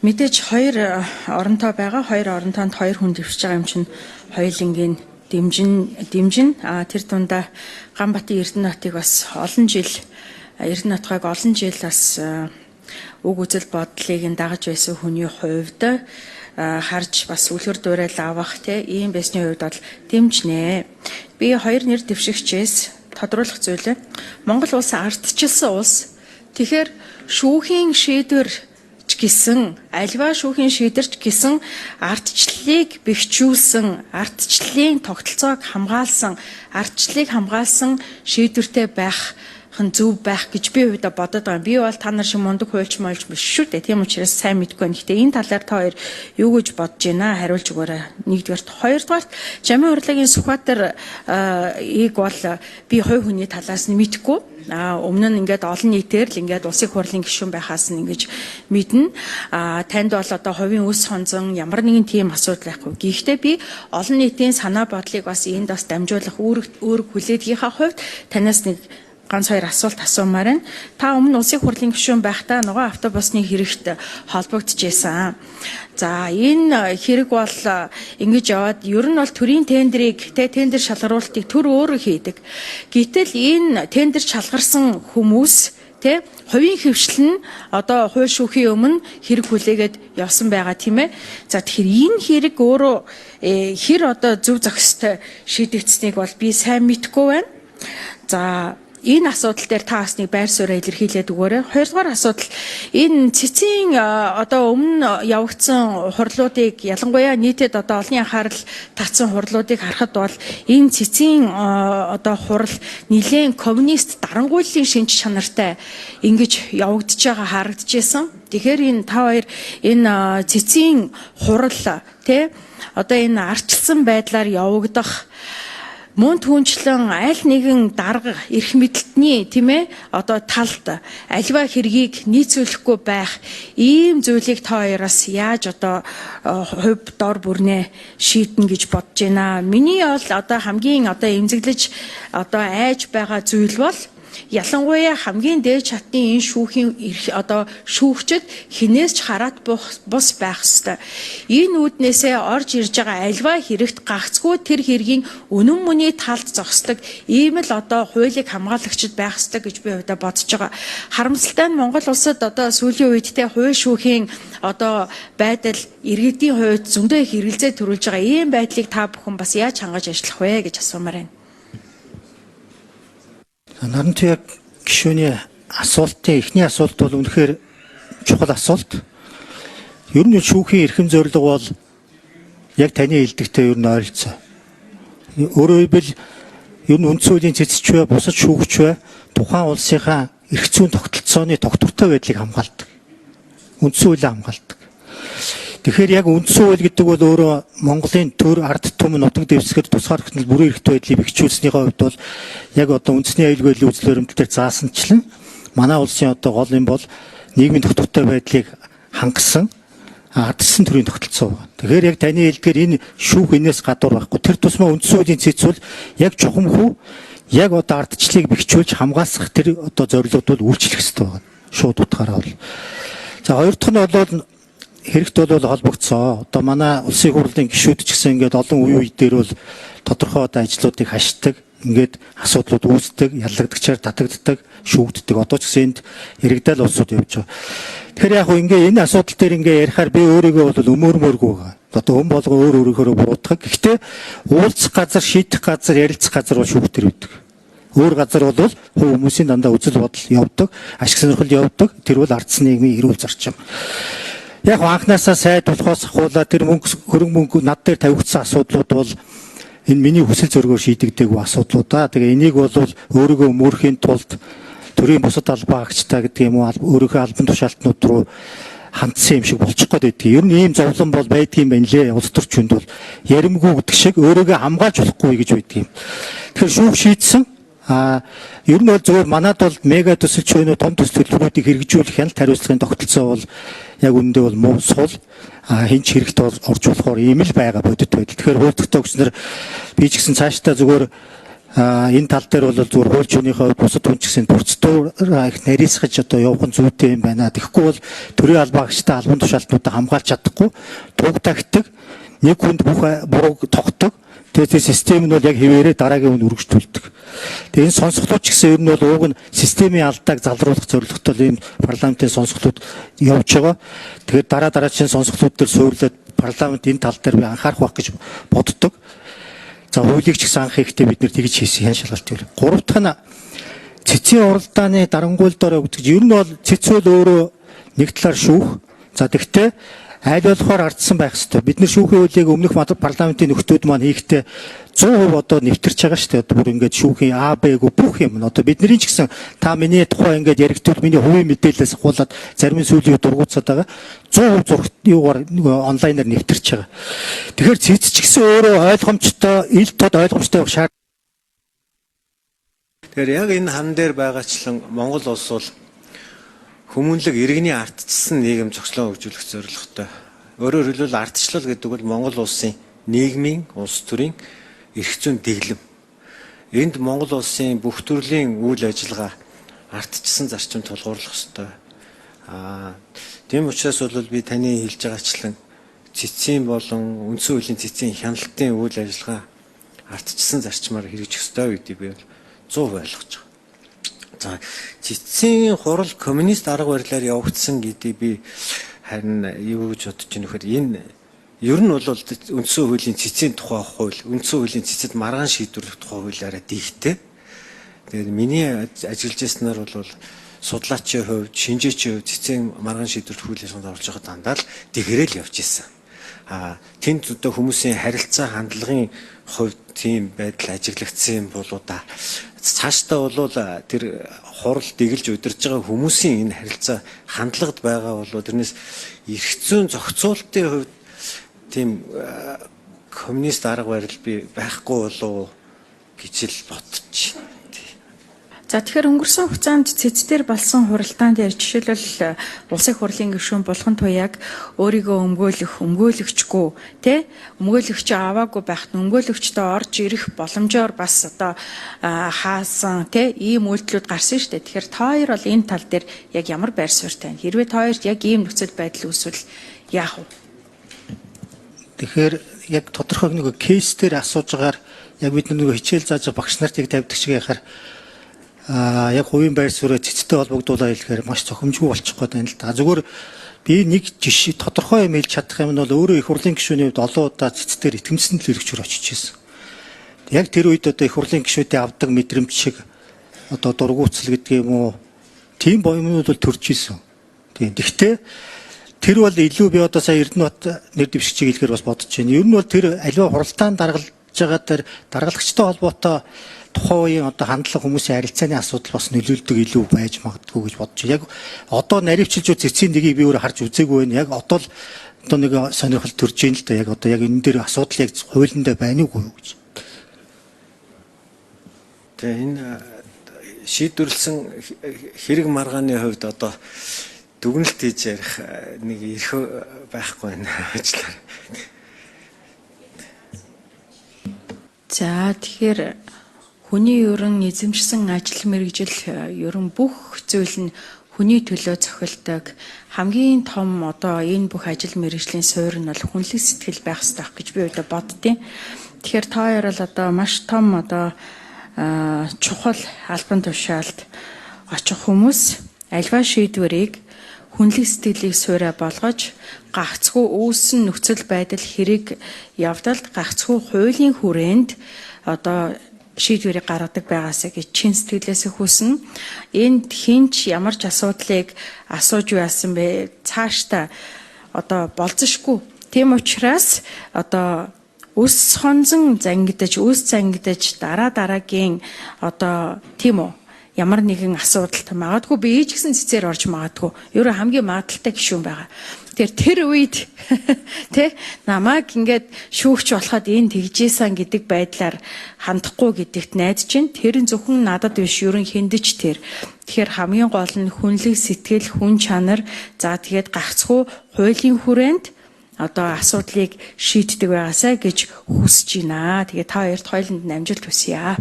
Мэдээж хоёр оронтой байгаа. Хоёр оронтойнд хоёр хүн дэвшиж байгаа юм чинь хоёулангийн дэмжин. А тэр дундаа Ганбатын Эрдэнэ хотыг бас олон жил Эрдэнэ хотгойг олон жил бас үг үзэл бодлыг нь дагаж байсан хүний хувьд харж бас үлгэр дуурайл авах те ийм байсны хувьд бол дэмжнэ. Би хоёр нэр дэвшигчээс тодруулах зүйл Монгол улс ардчилсан улс. Тэгэхээр шүүхийн шийдвэр ч гэсэн альва шүүхийн шийдвэрч гэсэн ардчлалыг бэхжүүлсэн, ардчлалын тогтолцоог хамгаалсан, ардчлалыг хамгаалсан шийдвэртэй байх хэн зөв байх гэж би хувьдаа бодод байгаа. Би бол та нар шиг мундаг хуульч молж биш шүү дээ. Тийм учраас сайн мэдэхгүй байна. Гэхдээ энэ талаар та хоёр юу гэж бодож байна? Хариулж өгөөрэй. Нэгдүгээрт, хоёрдугаарт Жамын урлагийн Сүхбаатар ийг бол би хувь хүний талаас нь мэдэхгүй. А өмнө нь ингээд олон нийтээр л ингээд улсын хурлын гишүүн байхаас нь ингэж мэднэ. А танд бол одоо хувийн үс хонзон ямар нэгэн тийм асуудал байхгүй. Гэхдээ би олон нийтийн санаа бодлыг бас энд бас дамжуулах үүрэг хүлээдгийнхаа хувьд танаас нэг ганц хоёр асуулт асуумаар байна. Та өмнө улсын хурлын гишүүн байхдаа ногоон автобусны хэрэгт холбогдож байсан. За, энэ хэрэг бол ингэж яваад ер нь бол төрийн тендерийг тэ тендер шалгаруулалтыг төр өөрөө хийдэг. Гэтэл энэ тендер шалгарсан хүмүүс тэ хувийн хэвшил нь одоо хууль шүүхийн өмнө хэрэг хүлээгээд явсан байгаа, тийм ээ. За, тэгэхээр энэ хэрэг өөрөө хэр одоо зөв зохистой шийдэгдсэнийг бол би сайн мэдэхгүй байна. За, энэ асуудал дээр та бас нэг байр сууриа илэрхийлээд өгөөрэй. Хоёрдугаар асуудал, энэ цэцгийн одоо өмнө явагдсан хурлуудыг, ялангуяа нийтэд одоо олонний анхаарал татсан хурлуудыг харахад бол энэ цэцгийн одоо хурал нэлээн коммунист дарангуйллын шинж чанартай ингэж явагдаж байгаа харагдчихсан. Тэгэхээр энэ та хоёр энэ цэцгийн хурал тэ одоо энэ ардчилсан байдлаар явагдах мөн түүнчлэн аль нэгэн дарга эрх мэдэлтний, тийм ээ, одоо талд альва хэргийг нийцүүлэхгүй байх ийм зүйлийг та хоёроос яаж одоо хувь дор бүрнээ шийднэ гэж бодож байна. Миний бол одоо хамгийн одоо эмзэглэж одоо айж байгаа зүйл бол ялангуяа хамгийн дээд шатны энэ шүүхийн одоо шүүгчид хэнээс ч хараат бус байх ёстой. Энэ үүднээсээ орж ирж байгаа альва хэрэгт гагцгүй тэр хэргийн үнэн мөний талд зогсдог ийм л одоо хуулийг хамгаалагчид байх ёстой гэж би хувьдаа бодож байгаа. Харамсалтай нь Монгол улсад одоо сүүлийн үед те хууль шүүхийн одоо байдал иргэдийн хувьд зөндөө их эргэлзээ төрүүлж байгаа. Ийм байдлыг та бүхэн бас яаж хангаж ажиллах вэ гэж асуумаар байна. Наран туяа гишүүний асуултын эхний асуулт бол үнэхээр чухал асуулт. Ер нь шүүхийн эрхэм зорилго бол яг таны хэлдэгтэй ер нь ойролцоо. Өөрөөр хэлбэл, ер нь үндсэн хуулийн цэцч бай, бусад шүүгч бай, тухайн улсынхаа эрх зүйн тогтолцооны тогтвортой байдлыг хамгаалдаг. Үндсэн хуулийг хамгаалдаг. Тэгэхээр яг үндсэн хууль гэдэг бол өөрөө Монголын төр, ард түмэн, нутаг дэвсгэр, тусгаар тогтнол, бүрэн эрхтэй байдлыг бэхжүүлснийхээ хувьд бол яг одоо үндэсний аюулгүй байдлын үзэл баримтлал дээр заасанчлан манай улсын одоо гол юм бол нийгмийн тогтвортой байдлыг хангасан ардчилсан төрийн тогтолцоо байна. Тэгэхээр яг таны хэлдгээр энэ шүүх энэс гадуур байхгүй. Тэр тусмаа үндсэн хуулийн цэц бол яг чухамхүү яг одоо ардчлалыг бэхжүүлж хамгаалах тэр одоо зорилгод бол үйлчлэх ёстой байна. Шууд утгаараа бол. За, хоёр дахь нь бол хэрэгт бол холбогдсоо. Одоо манай улсын хурлын гишүүд ч гэсэн ингээд олон үе үе дээр бол тодорхой одоо ажлуудыг хашдаг, ингээд асуудлууд үүсдэг, яллагдагчаар татагддаг, шүүгддэг. Одоо ч гэсэн энд яригдал улсууд явж байгаа. Тэгэхээр яг хөө ингээ энэ асуудал дээр ингээ ярихаар би өөрийгөө бол өмөрмөргүй байгаа. Одоо хүн болго өөр өөрөөхөө буруутгах. Гэхдээ уулзах газар, шийдэх газар, ярилцах газар бол шүүхтэр байдаг. Өөр газар бол хувь хүмүүсийн дандаа үзэл бодол явдаг, ашиг сонирхол явдаг. Тэр бол ардсан нийгмийн эрүүл зарчим. Яг анханасаа сайд болохоос ахуулаад тэр мөнгө, хөрөнгө мөнгө над дээр тавигдсан асуудлууд бол энэ миний хүсэл зоригоор шийдэгдээгүй асуудлууд аа. Тэгээ энийг бол өөрийгөө өмөрөхийн тулд төрийн бусад албан хаагчтай гэдэг юм уу, өөрийнхөө албан тушаалтнууд руу хандсан юм шиг болчих гээд байдгийг. Ер нь ийм зовлон бол байдгийн байна лээ. Улс төрчөнд бол яримгүй гэдэг шиг өөрийгөө хамгаалж болохгүй гэж байдгийг юм. Тэгэхээр шүүх шийдсэн. А ер нь бол зөвхөн манад бол мега төсөл ч вэ, том төсөл төлбөрүүдийг хэрэгжүүлэх хяналт хариуцлагын тогтолцоо бол яг үүндээ бол муу сул, хэн ч хэрэгт орж болохоор ийм л байгаа бодит байдал. Тэгэхээр хууль тогтоогч нар, би ч гэсэн цаашдаа зүгээр Энэ тал дээр бол зүгээр хууль зүйнийхээ хувьд бусад хүн ч гэсэн процедураа их нарийсгаж одоо явах нь зүйтэй юм байна. Тэгэхгүй бол төрийн албаа агчтай албан тушаалтнуудаа хамгаалж чадахгүй туг тагтдаг, нэг хүнд бүх бурууг тогтдог. Тэгээд тэр систем нь бол яг хэвээрээ дараагийн хүн өргөжтүүлдэг. Тэгээд энэ сонсголууд ч гэсэн ер нь бол уг нь системийн алдааг залруулах зорилготой ийм парламентын сонсголууд явж байгаа. Тэгэхээр дараа дараагийн сонсголууд дээр суурлаад парламент энэ тал дээр би анхаарах байх гэж боддог. За хуулийг ч гэсэн анх хийхдээ бид нэр тэгж хийсэн хян шалгалт юу. Гурав дахь нь цэцгийн уралдааны дарангуйл доор явагдаж ер нь бол цэц бол өөрөө нэг талаар шүүх. За тэгтээ аль болохоор ардсан байх хэрэгтэй. Бид нэр шүүхийн хуулийг өмнөх парламентын нөхдүүд маань хийхдээ 100% одоо нэвтэрч байгаа шүү дээ. Одоо бүр ингээд шүүхийн А, Б гэх бүх юм. Одоо бидний ч гэсэн та миний тухай ингээд яригдвал миний хувийн мэдээлэлээс ахуулаад зарим сүүлийн дургуутсаад байгаа. 100% зурагт юугаар онлайнаар нэвтэрч байгаа. Тэгэхээр цэц ч гэсэн өөрөө ойлгомжтой, ил тод ойлгомжтой байх шаардлага. Тэгэхээр яг энэ хан дээр байгаачлан Монгол улс бол хүмүүнлэг иргэний ардчилсан нийгэм зохицлон хөгжүүлэх зорилготой. Өөрөөр хэлбэл ардчлал гэдэг бол Монгол улсын нийгмийн, улс төрийн эрх зүйн дэглэм. Энд Монгол улсын бүх төрлийн үйл ажиллагаа ардчилсан зарчим тулгуурлах ёстой. Тийм учраас бол би таны хэлж байгаачлан цэцгийн болон үндсэн хуулийн цэцгийн хяналтын үйл ажиллагаа ардчилсан зарчмаар хэрэгжих ёстой гэдгийг би бол 100% ойлгож байгаа. За цэцгийн хурал коммунист арга барилаар явагдсан гэдгийг би харин юу гэж бодож байна вэхээр энэ ер нь бол үндсэн хуулийн цэцгийн тухай хууль, үндсэн хуулийн цэцэд маргаан шийдвэрлэх тухай хуулиараа дийлтэй. Тэгээд миний ажиллаж байснаар бол судлаачийн хувьд, шинжээчийн хувьд цэцгийн маргаан шийдвэрлэх үйл ажиллагаанд орж байгаа дандаа л дэгрээл явж исэн. Тэнд одоо хүмүүсийн харилцаа хандлагын хувьд тийм байдал ажиглагдсан юм болоо да. Цаашдаа бол тэр хурал дэгэлж удирж байгаа хүмүүсийн энэ харилцаа хандлагад байгаа болоо тэрнээс эрх зүйн зохицуултын хувьд тийм коммунист арга барил би байхгүй болов гэж л бодож байна. За тэгэхээр өнгөрсөн хугацаанд цэц дээр болсон хуралдаан дээр жишээлбэл улсын хурлын гишүүн Булган Туяаг өөрийгөө өмгөөлөх, өмгөөлөгчгүй тий өмгөөлөгчөө аваагүй байхад өмгөөлөгчдөө орж ирэх боломжоор бас одоо хаасан тий ийм үйлдэлүүд гарсан шүү дээ. Тэгэхээр та хоёр бол энэ тал дээр яг ямар байр суурьтай байна? Хэрвээ та хоёрт яг ийм нөхцөл байдал үүсвэл яах вэ? Тэгэхээр яг тодорхой нэг кейс дээр асууж байгаагаар яг бид нөгөө хичээл зааж багш нарт яг тавьдаг шиг яхаар яг хувийн байр сууриа цэцтэй холбогдуулаад хэлэхээр маш зохимжгүй болчих гээд байна л да. Зүгээр би нэг жишээ тодорхой юм хэлж чадах юм нь бол өөрөө их хурлын гишүүний хувьд олон удаа цэцдэр итгэмжсэн төлөөлөгчөөр очиж ирсэн. Яг тэр үед одоо их хурлын гишүүдийн авдаг мэдрэмж шиг одоо дургуутсал гэдэг юм уу тийм боёмнууд бол төрж исэн. Тийм. Гэхдээ тэр бол илүү би одоо сая Эрдэнэбат нэр дэвшигчийг хэлэхээр бас бодож байна. Ер нь бол тэр аливаа хуралдаан даргалж байгаа тэр даргалагчтай холбоотой тухайн үеийн одоо хандлага хүмүүсийн харилцааны асуудал бас нөлөөлдөг илүү байж магадгүй гэж бодож байна. Яг одоо наривчилж цэцгийн нэгийг би өөрөө харж үзээгүй байна. Яг одоо л одоо нэг сонирхол төрж байна л да. Яг одоо яг энэ дээр асуудал яг хуулиндаа байна уугүй юу гэж. Тэгээ энэ шийдвэрлсэн хэрэг маргааны хувьд одоо дүгнэлт хийж ярих нэг эрх байхгүй байна ажиллаар. За тэгэхээр хүний ерөн эзэмшсэн ажил мэргэжил ерөн бүх зүйл нь хүний төлөө цохилдог. Хамгийн том одоо энэ бүх ажил мэргэжлийн суурь нь бол хүнлэг сэтгэл байх ёстой гэж би одоо боддیں۔ Тэгэхээр та хоёр бол одоо маш том одоо чухал албан тушаалд очих хүмүүс альва шийдвэрийг хүнлэг сэтгэлийг суурь болгож гагцхүү үүссэн нөхцөл байдал хэрэг явдалд гагцхүү хуулийн хүрээнд одоо шийдвэрийг гаргадаг байгаасаа гэж чин сэтгэлээсээ хүснэ. Энд хинч ямар ч асуудлыг асууж яасан бэ? Цаашдаа одоо болзошгүй. Тийм учраас одоо өс хонзон зангидаж, өс зангидаж дараа дараагийн одоо тийм үү ямар нэгэн асуудалт магадгүй би ч гэсэн цэцээр орж магадгүй. Ерөө хамгийн магадлалтай гишүүн байгаа. Тэгэхээр тэр үед тэ намайг ингээд шүүгч болоход энэ тэгжээсэн гэдэг байдлаар хандахгүй гэдэгт найдаж чинь тэр нь зөвхөн надад биш ерөн хиндэж тэр. Тэгэхээр хамгийн гол нь хүнлэг сэтгэл, хүн чанар, за тэгээд гагцхүү хуулийн хүрээнд одоо асуудлыг шийддэг байгаасай гэж хүсэж байна. Тэгээд та хоёрт хоёуланд нь амжилт хүсье.